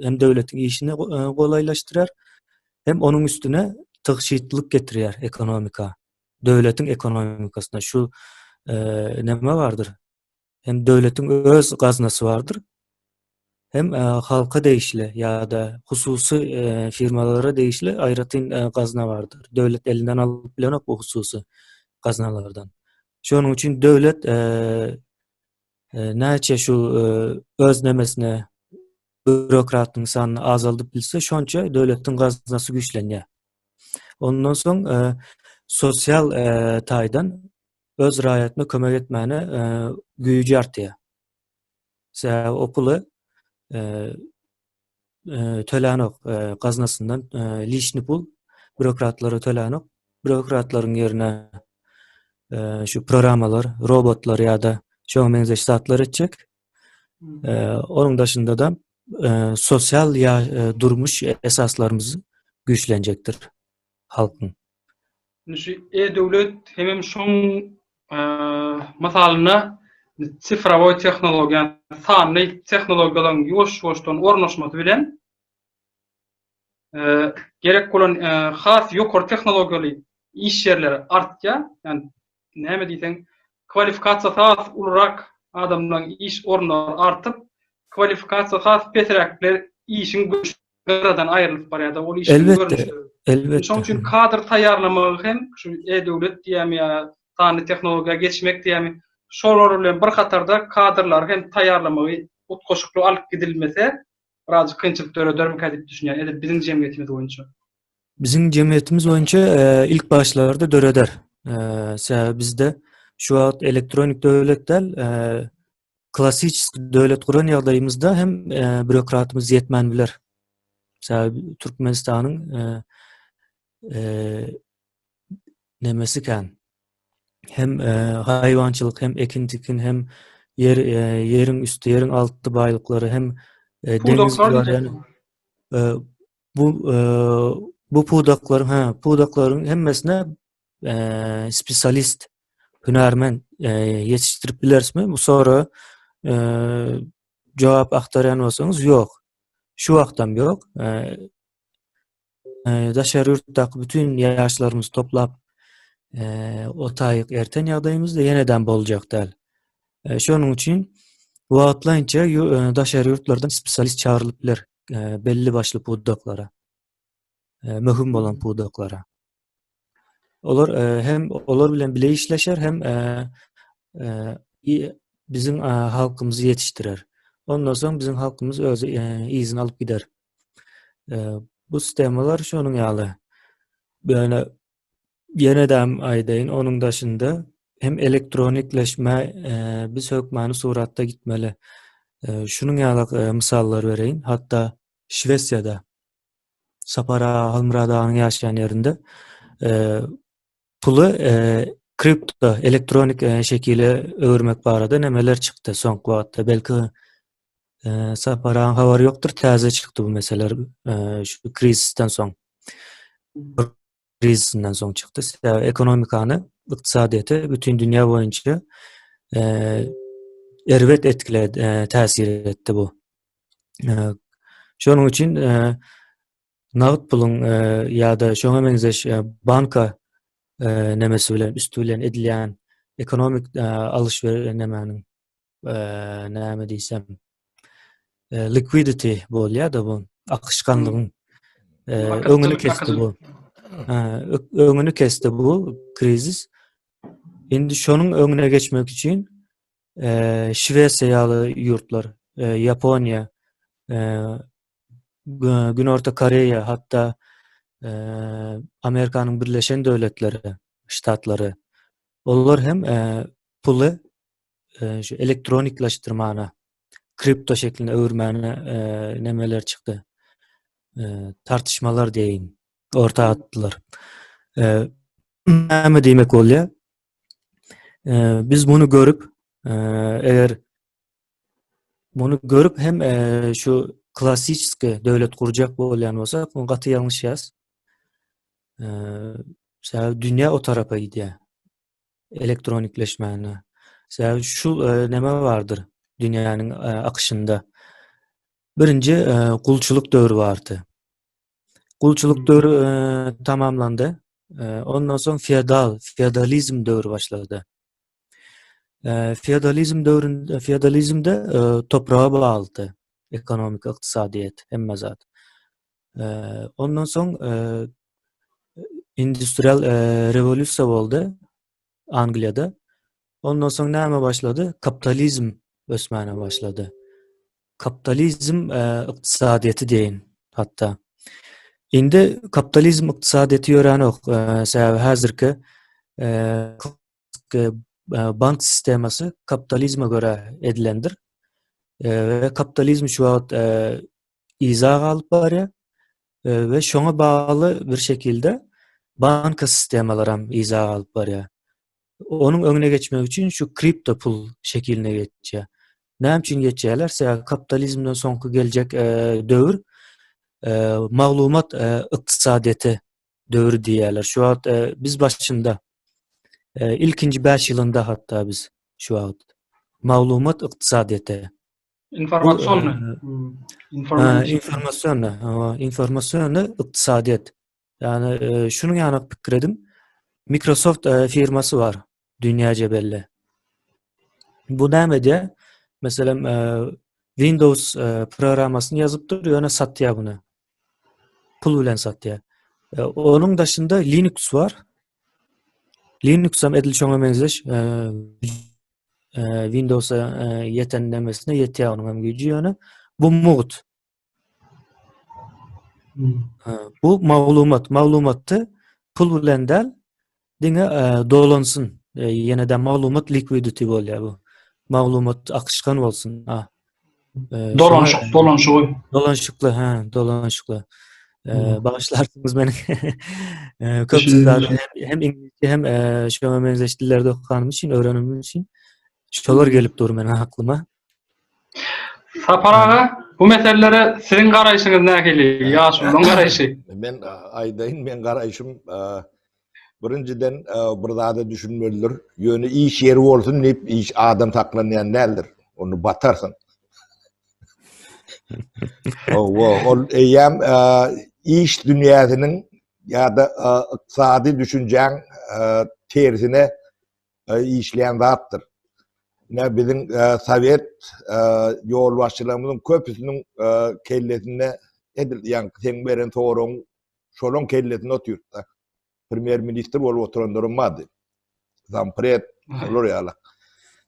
hem döwletiň işini golaýlaşdyrýar, hem onuň üstüne tygşytlylyk getirýär ekonomika. Döwletiň ekonomikasyna şu näme bardyr? Hem döwletiň öz gaznasy bardyr, hem halka degişli ýa-da hususy firmalara degişli aýratyn gazna bardyr. Döwlet elinden alyp bilenok bu hususy gaznalardan. Şonuň üçin döwlet näçe şu öz nemesine býurokratyň sanyny azaldyp bilse, şonça döwletiň gaznasy güýçlenýär. Ondan soň sosial taýdan öz raýatyna kömek etmäne güýji artýar. Sebäbi o puly tölänok gaznasyndan lişni pul bürokratlara tölänok. Bürokratlaryň ýerine şu programmalar, robotlar ýa-da şoňa meňzeş zatlar etjek. Onuň daşynda-da sosial ýa durmuş esaslarymyz güýçlenjekdir halkyň. Indi şu e-döwlet hemem şoň mysalynda sifrowoý tehnologiýa, sanly tehnologiýalaryň ýuwaş-ýuwaşdan ornaşmasy bilen gerek bolan has ýokary tehnologiýaly iş ýerleri artýar. Ýagny näme diýseň, kwalifikasiýasy has ulurak adamlaryň iş orunlary artyp, kwalifikasiýasy has pesräkler işiň gyradan aýrylyp barýar-da, ol işiň Elbetde, elbetde. Şonuň üçin kadr taýýarlamagy hem şu e-döwlet diýýärmi ýa sanly tehnologiýa geçmek diýýärmi, şolar bilen bir hatarda kadrlary hem taýýarlamagy utgaşykly alyp gidilmese, birazjyk kynçylyk döredermikä diýip düşünýän, edil biziň jemgyýetimiz boýunça. Biziň jemgyýetimiz boýunça ilk başlarda döreder. Sebäbi bizde şu wagt elektronik döwlet däl, klassiçeski döwlet guran ýagdaýymyzda hem býurokratymyz ýetmän biler. Sebäbi Türkmenistanyň nemesi kän. Hem haýwançylyk, hem ekin-tikin, hem ýer ýeriň üsti, ýeriň alty baýlyklary, hem deňiz bar. Bu bu pudaklaryň, ha, pudaklaryň hemmesine spesialist, hünärmen ýetişdirip bilerismi? Bu soraga jogap agtarýan bolsaňyz, ýok. Şu wagtam ýok. Daşary ýurtdaky bütin ýaşlarymyzy toplap, o taýyk erten ýagdaýymyzda ýenedem boljak däl. Şonuň üçin wagtlaýynça daşary ýurtlardan spesialist çagyrylyp biler belli başly pudaklara, möhüm bolan pudaklara. Olar hem olar bilen bile işleşer, hem biziň halkymyzy ýetişdirer. Ondan soň biziň halkymyz öz yzyny alyp gider. Bu sistemalar şonuň ýaly. Ýöne ýene-de aýdaýyn, onuň daşynda hem elektronikleşme biz hökmany suratda gitmeli. Şunuň ýaly mysallar bereýin. Hatda Şwesiýada Sapar aga Halmyrat aganyň ýaşaýan ýerinde puly kripto elektronik şekile öwürmek barada nemeler çykdy soňky wagtda. Belki Sapar agaň habary ýokdur, täze çykdy bu meseleler şu krizisden soň. Krizisinden soň çykdy. Sebäbi ekonomikany, ykdysadyýeti bütin dünýä boýunça erbet etkiledi, täsir etdi bu. Şonuň üçin nagt puluň ýa-da şoňa meňzeş banka nemesi bilen üsti bilen edilýän ekonomik alyş-beriş nemäniň näme diýsem liquidity bolýar-da bu akyşganlygyň öňüni kesdi bu. Öňüni kesdi bu krizis. Indi şonuň öňüne geçmek üçin Şwesiýa ýaly ýurtlar, Ýaponiýa, Günorta Koreýa, hatda Amerikanyň Birleşen Döwletleri, Ştatlary, olar hem puly. şu elektroniklaşdyrmana, kripto şeklinde öwürmäne nemeler çykdy. Tartyşmalar diýeýin, orta atdylar. Näme diýmek bolýar? Biz muny görüp, eger muny görüp hem şu klassiçeskiý döwlet gurjak bolýan bolsak, muny gaty ýalňyşýas. Sebäbi dünýä o tarapa gidýär. Elektronikleşmäne. Sebäbi şu näme bardyr dünýäniň akyşynda. Birinji gulçulyk döwri bardy. Gulçulyk döwri tamamlandy. Ondan soň feodal, feodalizm döwri başlady. Feodalizm döwründe, feodalizmde topraga baglydy ekonomika, ykdysadyýet, hemme zat. Ondan soň industrial rewolýusiýa boldy Angliýada. Ondan soň näme başlady? Kapitalizm ösmäne başlady. Kapitalizm ykdysadyýeti diýeýin hatda. Indi kapitalizm ykdysadyýeti ýöränok. Sebäbi häzirki bank sistemasy kapitalizme görä edilendir. We kapitalizm şu wagt yza galyp barýar we şoňa bagly bir şekilde banka sistemalaram yza galyp barýar. Onuň öňüne geçmek üçin şu kripto pul şekiline geçýär. Näme üçin geçýärler? Sebäbi kapitalizmden soňky geljek döwür maglumat ykdysadyýeti döwri diýýärler. Şu wagt biz başynda ilkinji 5 ýylynda hatda biz şu wagt maglumat ykdysadyýeti Informasionny. Informasionny, informasionny ykdysadyýet. Ýagny şunuň ýaly pikir ediň. Microsoft firmasy bar, dünýäce belli. Bu näme edýär? Meselem, Windows programmasyny ýazypdyr, ýöne satýar buny. Pul bilen satýar. Onuň daşynda Linux bar. Linux hem edil şoňa meňzeş Windowsa ýeten nemesine ýetýär onuň hem güýji ýöne bu mugt. Bu maglumat, maglumatdy pul bilen däl, diňe dolansyn. Ýene-de maglumat liquidity bolýar bu. Maglumat akyşgan bolsun. Dolanşyk, dolanşygy. Dolanşykly, ha, dolanşykly. Bagyşlarsyňyz meni. Köp zady hem iňlisçe hem şoňa meňzeş dillerde okanym üçin, öwrenim üçin şolar gelip dur meniň aklyma. Sapar aga, bu meselelere siziň garaýşyňyz nähili? Ýaşulunyň garaýşy. Men aýdaýyn, men garaýşym Birinjiden bir zada düşünmelidir. Ýöne iş ýeri bolsun diýip iş adam saklanýan däldir. Ony batarsyň. Owa, ol eýýäm iş dünýäsiniň ýa-da ykdysady düşünjäň tersine işleýän zatdyr. Ine biziň sowet ýolbaşçylarymyzyň köpüsiniň kellesinde edil ýaňky seň beren soragyň şolaň kellesinde otyrdy. Premýer ministr bolup oturanlaram bardy. Zampred, olar ýaly.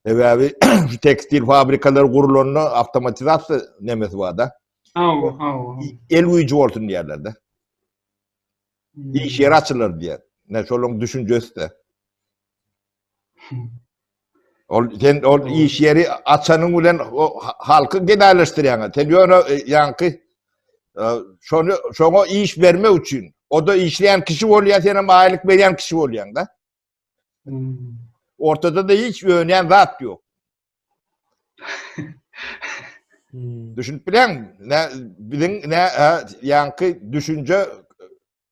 Sebäbi şu tekstil fabrikalary gurulanda awtomatizasiýa nemesi bar-da. Hawa, hawa. El güýji bolsun diýerler-de. Iş ýeri açylar diýer. Ne şolaň düşünjesi-de. Ol sen ol iş ýeri açanyň bilen o halky gedaýlaşdyrýaň. Sen ýöne e, ýaňky e, şony şoňa iş bermek üçin o da işleýän kişi bolýar, sen hem aýlyk berýän kişi bolýaň da. Hmm. Ortada da hiç önýän zat ýok. Hmm. Düşünip bileň, ne biziň ne ýaňky düşünje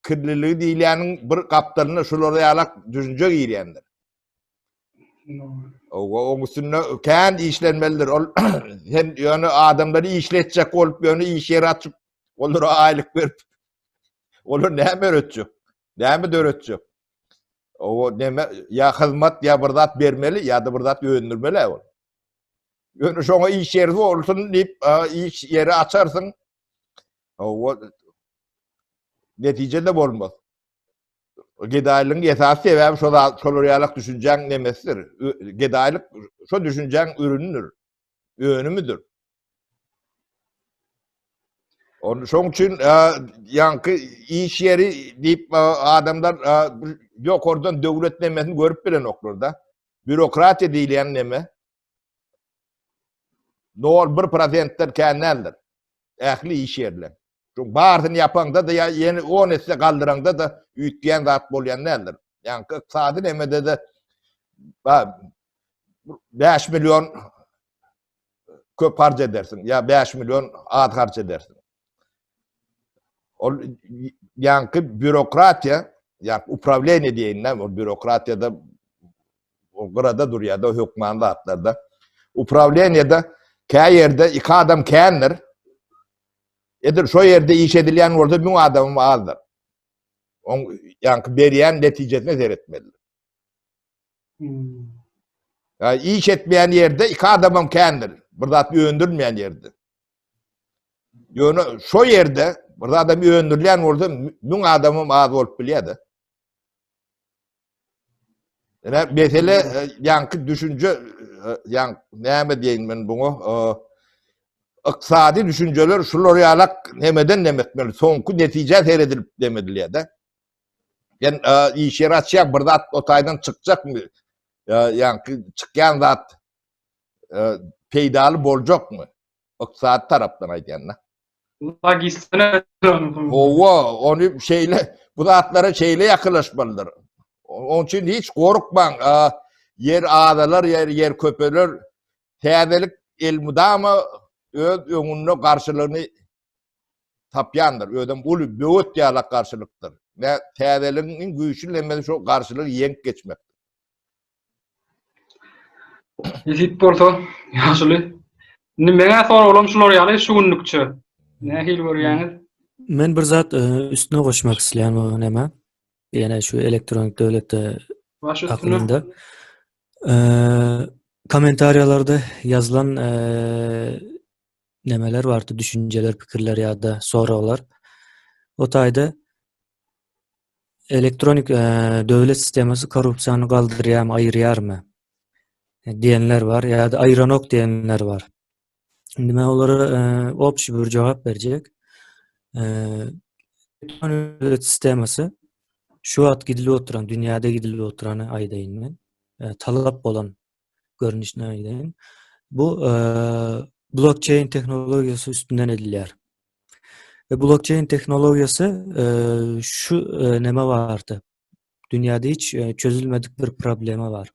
kirliligi diýilýäniň bir gapdalynda şular ýalak düşünje girýändir. Owa, oň üstünde kän işlenmelidir. Ol sen ýöne adamlary işletjek bolup, ýöne iş ýeri açyp, olara aýlyk berip, olar näme öwretjek? Näme döretjek? Owa, näme ýa hyzmat ýa bir zat bermeli, ýa-da bir zat öndürmeli ol. Ýöne şoňa iş ýeri bolsun diýip, iş ýeri açarsyň. Owa, netije-de bolmaz. Gedaýlygyň esasy sebäbi şo zat, şolar ýalak düşünjäň nemesidir. Gedaýlyk şo düşünjäň ürünidir, önümidir. Onun şoň üçin ýaňky iş ýeri diýip adamlar ýokardan döwlet nemesini görüp bilenoklar-da. Bürokratiýa diýilýän neme? 0,1 prosentden kän däldir. Ähli iş ýerler. Şu barysyny ýapaňda-da ýa ýene 10 esse galdyraňda-da üýtgeýän zat bolýan däldir. Ýaňky ykdysady nemede-de 5 million köp harç edersiň ýa 5 million az harç edersiň. Ol ýaňky býurokratiýa, ýa uprawleniýe diýeýin-dä, ol býurokratiýada o gyrada durýar-da hökman zatlarda. Uprawleniýede kä ýerde iki adam kändir. Edil şo ýerde iş edilýän bolsa 1000 adamam azdyr. Oň ýaňky berýän netijesine seretmeli. Hmm. Ya iş etmeýän ýerde iki adamam kändir. Bir zat öndürmeýän ýerde. Ýöne şo ýerde bir adam öndürilýän bolsa müň adamam az bolup bilýär-de. Ine mesele e, ýaňky düşünje e, ýaň näme diýeýin men buňa e, ykdysady düşünjeler şular ýalak nemeden neme etmeli soňky netijä seredilip neme edilýär-de. Sen iş ýeri açýaň bir zat o taýdan çykjakmy? Ýaňky çykýan zat peýdaly boljakmy? Ykdysady tarapdan aýdýan-da. Logistika. Hawa, ony şeýle bu zatlara şeýle ýakylaşmalydyr. Onuň üçin hiç gorkmaň. Ýer azalar, ýer ýer köpeler. Täzelik elmydama öz öňünde garşylygyny tapýandyr. Özem uly böwet ýalak garşylykdyr. Nä täzeligiň iň güýçli nemesi şo garşylygy ýeňip geçmekdir. Nesip bolsa, ýaşuly. Indi meňä soraglarym şular ýaly şu günlükçe. Nähili görýäňiz? Men bir zat e, üstüne goşmak isleýän bu näme? Ýene şu elektronik döwletde Baş üstüne. hakynda. E, kommentariýalarda ýazylan e, nemeler bardy, düşünjeler, pikirler ýa-da soraglar. O taýda elektronik e, döwlet sistemasy korrupsiýany galdyrýarmy, aýyrýarmy diýenler bar ýa-da aýyranok diýenler bar. Indi men olara e, obşi bir jogap berjek. E, elektronik döwlet sistemasy şu wagt gidilip oturan, dünýäde gidilip oturany aýdaýyn men. E, talap bolan görnüşini aýdaýyn. Bu e, blockchain tehnologiýasy üstünden edilýär. Ve blockchain tehnologiýasy e, şu e, neme bardy. Dünýäde hiç e, çözülmedik bir problema bar.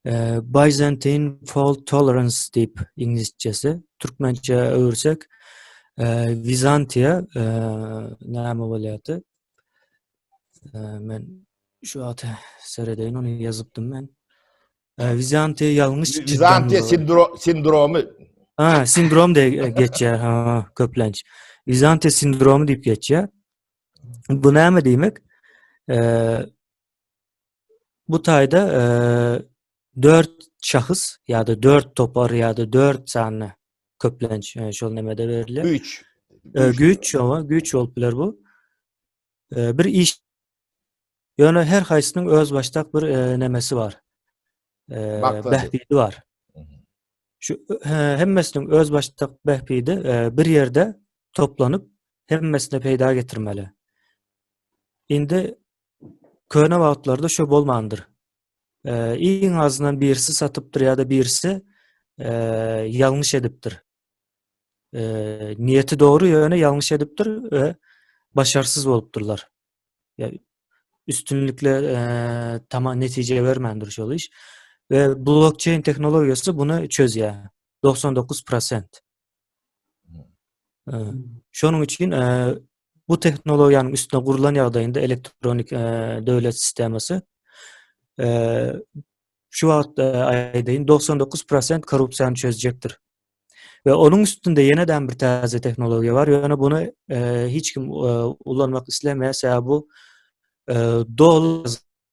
E, Byzantine Fault Tolerance diýip iňlisçesi, türkmençe öwürsek, e, Wizantiýa e, näme bolýardy? E, men Şu wagt seredeýin ony ýazypdym men. Wizantiýa ýalňyş Wizantiýa sindromy. Ha, sindrom diýip geçýär, ha, köplenç. Wizantiýa sindromy diýip geçýär. Bu näme diýmek? Bu taýda 4 şahs ýa-da 4 topar ýa-da 4 sany köplenç şol nemede berilýär. Güýç. Güýç, owa, güýç bolup biler bu. Bir iş Ýöne her haýsynyň özbaşdak bir e, nemesi bar. E, bähbidi bar. Şu hemmesiniň özbaşdak bähbidi e, bir ýerde toplanyp hemmesine peýda getirmeli. Indi köne wagtlarda şu bolmandyr. E, iň azyndan birisi satypdyr ýa-da birisi e, ýalňyş edipdir. E, niýeti dogry ýöne ýalňyş edipdir we başarsyz bolupdyrlar. Ýa üstünlikle e, tama netije bermändir şol iş. We blockchain tehnologiýasy bunu çözýär. 99%. E, şonuň üçin e, bu tehnologiýanyň üstüne gurlan ýagdaýynda elektronik e, döwlet sistemasy e, şu wagt e, aýdaýyn 99% korrupsiýany çözjekdir. We onuň üstünde ýene-de bir täze tehnologiýa bar. Ýöne buny e, hiç kim e, ulanmak islemeýär. Sebäbi bu e, doly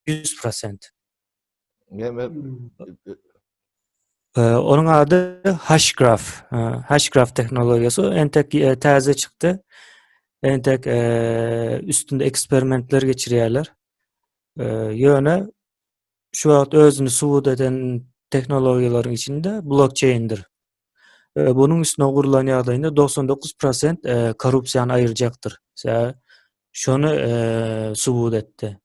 100%. Näme? E, onuň ady Hashgraph. E, Hashgraph tehnologiýasy entek e, täze çykdy. Entek e, üstünde eksperimentler geçirýärler. E, ýöne şu wagt özüni subut eden tehnologiýalaryň içinde blokçeýndir. Bunuň üstüne gurlan ýagdaýynda 99% e, korrupsiýany aýyrjakdyr. Sebäbi şony e, subut etdi.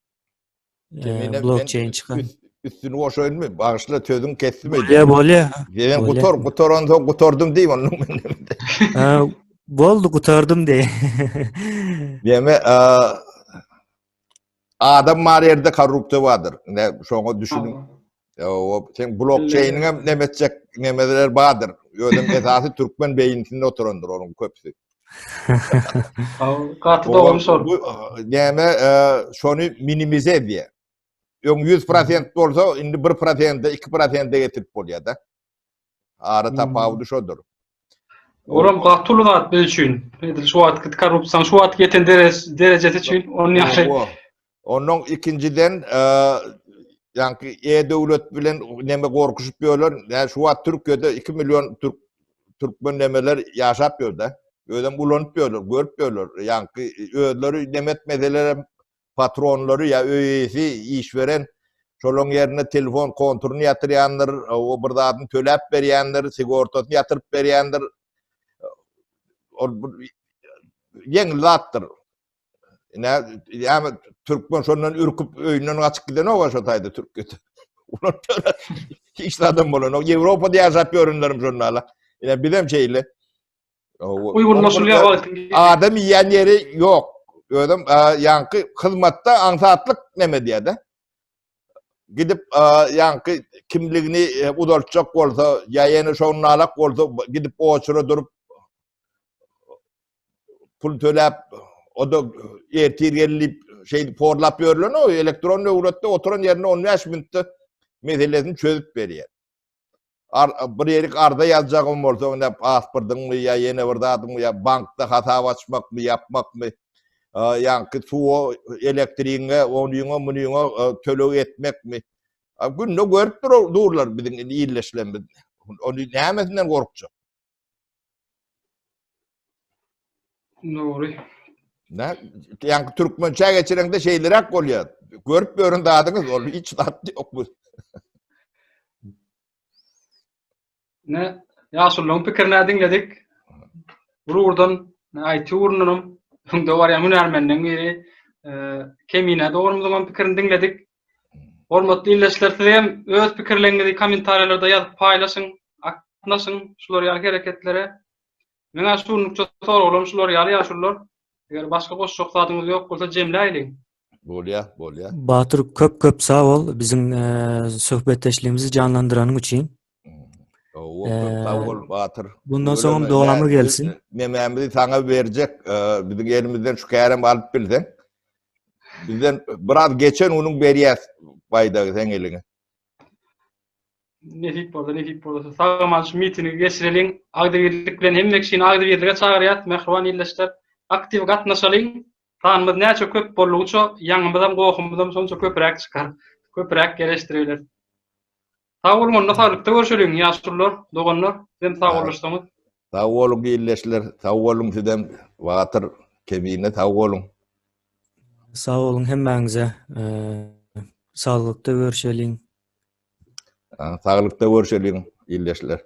E, blokçeýn çykan. üstüni goşaýynmy? Bagyşla sözüň kesdim Bolýa, bolýa. Sen gutar, gutaran soň gutardym diýip onuň men. Ha, boldy gutardym diý. Diýme, adam bar ýerde korrupsiýa bardyr. Ne şoňa düşüniň. O sen blokçeýniň hem neme etjek nemeler bardyr. Özem esasy türkmen beýnisinde oturandyr onuň köpüsi. Gaty dogry şol. Näme şony minimize edýär. Öň 100% bolsa, indi 1%-e, 2%-e getirip bolýar-da. Ara tapawudy şodur. Olam gaty uly zat biz üçin. Edil şu wagtky korrupsiýanyň şu wagtky ýeten derejesi üçin onun ýaly. Ondan ikinjiden, ýaňky e-döwlet bilen neme gorkuşyp ýörler. Ýa şu wagt Türkiýede 2 million türk türkmen nemeler ýaşap ýör-de. Özem ulanyp ýörler, görüp ýörler. Ýaňky özleri neme etmeseler hem patronlary ýa öý eýesi, işberen şolaryň ýerine telefon konturyny ýatyrýandyr, o bir zadyny töläp berýändir, sigortasyny ýatyryp berýändir. Ol bir ýeňil zatdyr. Ine, ýa türkmen şondan ürküp öýünden gaçyp gidenok şo taýda Türkiýede. Ulan hiç zadam bolanok. Ýewropada ýaşap ýörenlerim şonda ala. Ine bizem şeýle. Uýgunlaşylýar wagtyň. Adam iýen ýeri ýok. Özüm ýaňky hyzmatda aňsatlyk neme diýýär-de. Gidip ýaňky kimligini e, uzaltjak bolsa, ýa ýene şonalak bolsa gidip oçura durup pul töläp o da ertir gel diýip şeýdip horlap ýörlen o elektron döwletde oturan ýerinde 15 minutda meselesini çözüp berýär. Ar, bir ýerik arza ýazjagym bolsa, ine pasportyňmy ýa ýene bir zadyňmy ýa bankda hasap açmakmy, ýapmakmy, ýaňky suwa, elektrigiňe, onyňa, munyňa töleg etmekmi. Günde görüp durlar biziň illeşlerimiz. Ony nämesinden gorkjak? Dogry. Ne? Ýaňky türkmençä geçireňde şeýleräk bolýar. Görüp ýören zadyňyz ol hiç zat ýok bu. Ne? Ýaşulyň pikirini diňledik. Bir ugurdan IT ugrundan hem öňde barýan hünärmenleriň biri e, Kemine dogrumyzyň hem pikirini diňledik. Hormatly ildeşler, siz hem öz pikirleriňizi kommentariýalarda ýazyp paýlaşyň. Gatnaşyň şular ýaly hereketlere. Meňä şu günlükçe soraglarym şular ýaly ýaşulular. Eger başga goşjak zadyňyz ýok bolsa jemläýliň. Bolýa, bolýa. Batyr köp köp sag bol biziň söhbetdeşligimizi janlandyranyň üçin. Hawa, köp sag bol Batyr. Bundan soňam dowamy gelsin. Nemämizi saňa berjek, biziň elimizden şu kärem alyp bilseň. Bizden biraz geçen günüň berýäs baýdagy seň eliňe. Nesip bolsa, nesip bolsa. Sag aman şu mitingi geçireliň. Agzybirlik bilen hemme kişini agzybirlige çagyrýas, mähriban ildeşler. Aktiw gatnaşalyň. Sanymyz näçe köp boldugyça, ýaňymyzam, gohumyzam şonça köpräk çykar. Köpräk geleşdiribileris. Sag boluň onda saglykda görşeliň ýaşulular, doganlar. Sizem sag boluşsaňyz. Sag boluň ildeşler, sag boluň sizem Batyr, Kemine sag boluň. Sag boluň hemmäňize. Saglykda görşeliň. Saglykda görşeliň ildeşler.